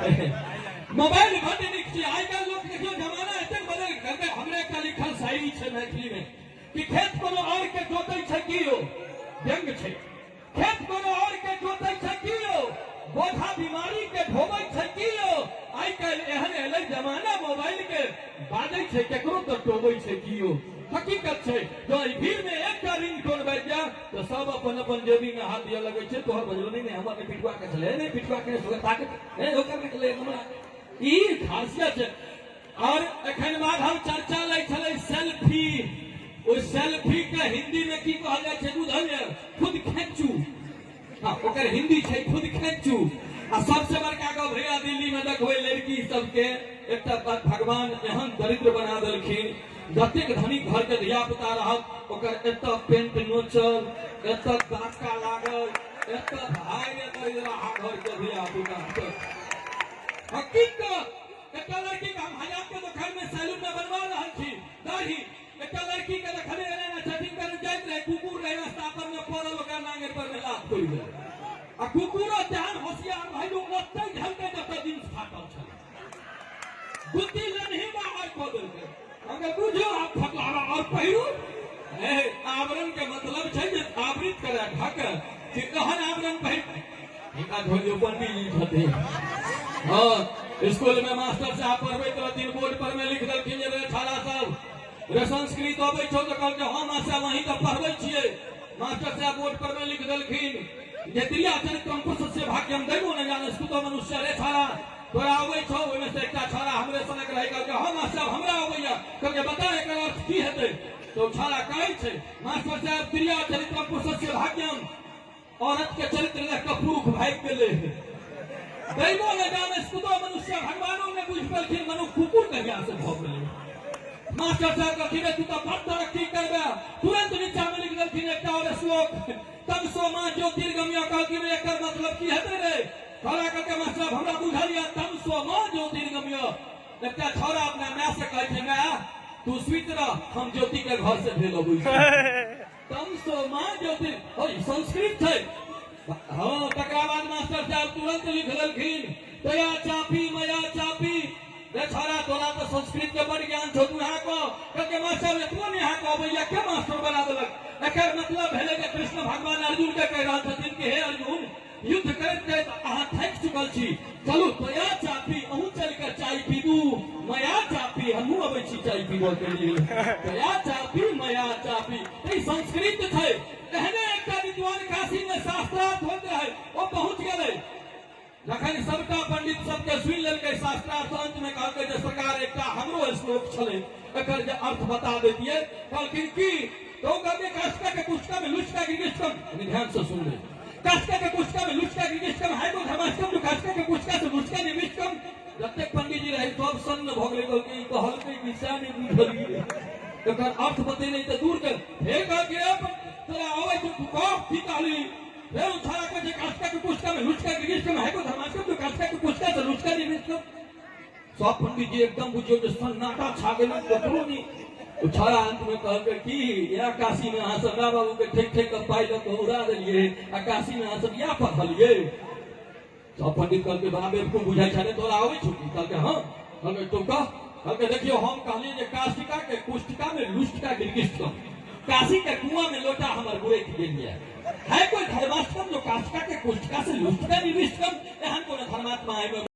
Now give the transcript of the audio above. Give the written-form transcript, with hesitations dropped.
Mobile बड्ड नीक छै। आइ काल्हि लोक देखियौ, जमाना एतेक बदलि गेल। हमरे एकटा लिखल शायरी छै मैथिलीमे कि खेत कोनो और के जोतै छै की यौ, व्यंग छै। खेत कोनो और के जोतै छै की यौ, बोझा बीमारी के ढोबै छै की यौ। आइ काल्हि एहन एलै जमाना मोबाइल के, बाजै छै केकरो तऽ टोबै छै की यौ। हकीकत छै, जँ एहि भीड़ में एकटा रिंग टोन बाजि जाय तऽ सब अपन अपन जेबी में हाथ दिअ लगै छै। तोहर बजलो नहि, नहि हमर, नहि पिटुआ के छलै, नहि पिटुआ के ताकत नहि ओकर निकलै हमरा। ई खासियत छै। और एखन माधव चर्चा लै छलै सेल्फी। ओहि सेल्फी के हिंदी में की कहल जाइ छै बुझल? खुद खेचू। हाँ, ओकर हिंदी छै खुद खेचू। आ सबसे बड़का गप भैया, दिल्ली में देखबै लड़की सबके, एकटा बात भगवान एहन दरिद्र बना देलखिन, जतेक धनिक घर के धिया पुता रहत ओकर एतऽ पेंट नोचल, एतऽ दाका लागल, एतऽ भाई रे दरिद्राहा घर के धिया पुता सब। हकीकत, एकटा लड़की के हम हजार के दोकान में सैलून में बनवा रहल छी दाढ़ी। एकटा लड़की के देखले एना एना चेकिंग करे जाइत रहे, कुकुर रहे रास्ता पर में पड़ल, ओकरा नांगेर पर में लात पड़ि गेल। आ कुकुरो तेहन होशियार भाई जो ओतै झलकै जतऽ जींस फाटल छल, गुद्दी लेनही बाहर कऽ देलकै। अगर बुझो आब फटलावा और पहिरू। ए, आवरण के मतलब छै जे आवृत करे, ढक कि कहन आवरण पहिर हिनका धोलियो। पंडित जी छथिन। हाँ, स्कूल में मास्टर साहब पढ़बैत रहथिन, बोर्ड पर में लिख देलखिन जे रे छाड़ा सब रे, संस्कृत अबै छौ? तऽ कहलकै हँ मास्टर, वहीं तऽ पढ़बै छियै। मास्टर साहब बोर्ड पर में लिख देलखिन जे त्रिया चरित्रम पुरुषस्य भाग्यम दैवो न जाने स्तुतो मनुष्य। रे छाड़ा, तोरा अबै छौ? ओहिमे से एकटा छाड़ा हमरे सनक रहै, कहलकै हँ मास्टर, हमरा अबैया। कहलकै बता, एकर अर्थ की हेतै? तऽ ओ छाड़ा कहै छै, मास्टर साहब, त्रिया चरित्रम पुरुषस्य भाग्यम, औरत के चरित्र देख कऽ पुरुष भागि गेलै। दैवो न जाने स्तुतो मनुष्य, भगवानो ने बुझि पेलखिन मनुष्य कुकुर कहिया से भऽ गेलै। मास्टर साहब कहलखिन रे, तू तऽ बड़ तरक्की करबे। तुरंत नीचा मे लिख देलखिन एकटा और श्लोक, तम सो मां ज्योतिर्गम्य। कहलखिन रे, एकर मतलब की हेतै रे? छौड़ा कहलकै, मास्टर साहब, हमरा बुझल यऽ, तम सो मां ज्योतिर्गम्य। एकटा छौड़ा अपना माय से कहै छै, माय, तू सुति रह, हम ज्योति के घर से भेल अबै छी। तम सो मां ज्योति, ओ ई संस्कृत छै। हाँ, तकरा बाद मास्टर साहब तुरंत लिख देलखिन तया चापी मया चापी। रे छौड़ा, तोरा तऽ संस्कृत के बड़ ज्ञान छौ, तू यहाँ कह। कहलकै, मास्टर, एतबो नहि अहाँके अबैया, के मास्टर बना देलक? एकर मतलब भेलै जे कृष्ण भगवान अर्जुन के कहि रहल छथिन कि हे अर्जुन, युद्ध करैत करैत अहाँ थाकि चुकल छी, चलू तया चापी, अहूँ चलि कऽ चाय पीबू, मया चापी, हमहूँ अबै छी चाय पीबऽ के लेल। तया चापी मया चापी, ई संस्कृत छै। एहने एकटा विद्वान काशी मे शास्त्रार्थ होइत रहै, ओ पहुँच गेलै। जखन सबटा पंडित सबके सुनि लेलकै शास्त्रार्थ, अंत मे कहलकै जे सरकार, एकटा हमरो श्लोक छलै, एकर जे अर्थ बता दैतियै। कहलखिन की? तऽ ओ कहलकै काष्ठका के कुष्ठका में लुचका गिरिष्टकम। ध्यान से सुन ले, काष्ठका के कुष्ठका में लुचका गिरिष्टकम है तो धमाष्टकम जो काष्ठका के कुष्ठका से लुचका निविष्टकम। जतेक पंडित जी रहे सब सन्न भऽ गेलै। कहलकै ई कहलकै कि सएह नहि बुझलियै, एकर अर्थ बतेने तऽ दूर के। फेर कहलकै, तोरा अबै छौ, तू कह की कहली? फेर ओ छाड़ा कहै छै काष्ठका के कुष्ठका में लुचका गिरिष्टकम है को धर्माष्टकम जो काष्ठका के कुष्ठका से लुचका निविष्टकम। सब पंडित जी एकदम बुझियौ जे सन्नाटा छा गेलै, ककरो नहि। ओ छाड़ा अंत में कहलकै कि इएह काशी में अहाँ सब माय बाबू के ठेक ठेक कऽ पाइ लऽ कऽ उड़ा देलियै आ काशी में अहाँ सब इएह पढ़लियै? सब पंडित कहलकै बड़ा बेवकूफ बुझाइ छै ने, तोरा आबै छौ की? कहलकै हँ। कहलकै तू कह। कहलकै देखियौ, हम कहलियै जे काष्टिका के कुष्टिका में लुष्टिका गिरगिष्टकम, काशी के कुआं में लोटा हमर गुरैक गेल ये, है कोई धर्माष्टकम जो काष्टिका के कुष्टिका से लुष्टिका निविष्टकम? एहन कोनो धर्मात्मा एहिमे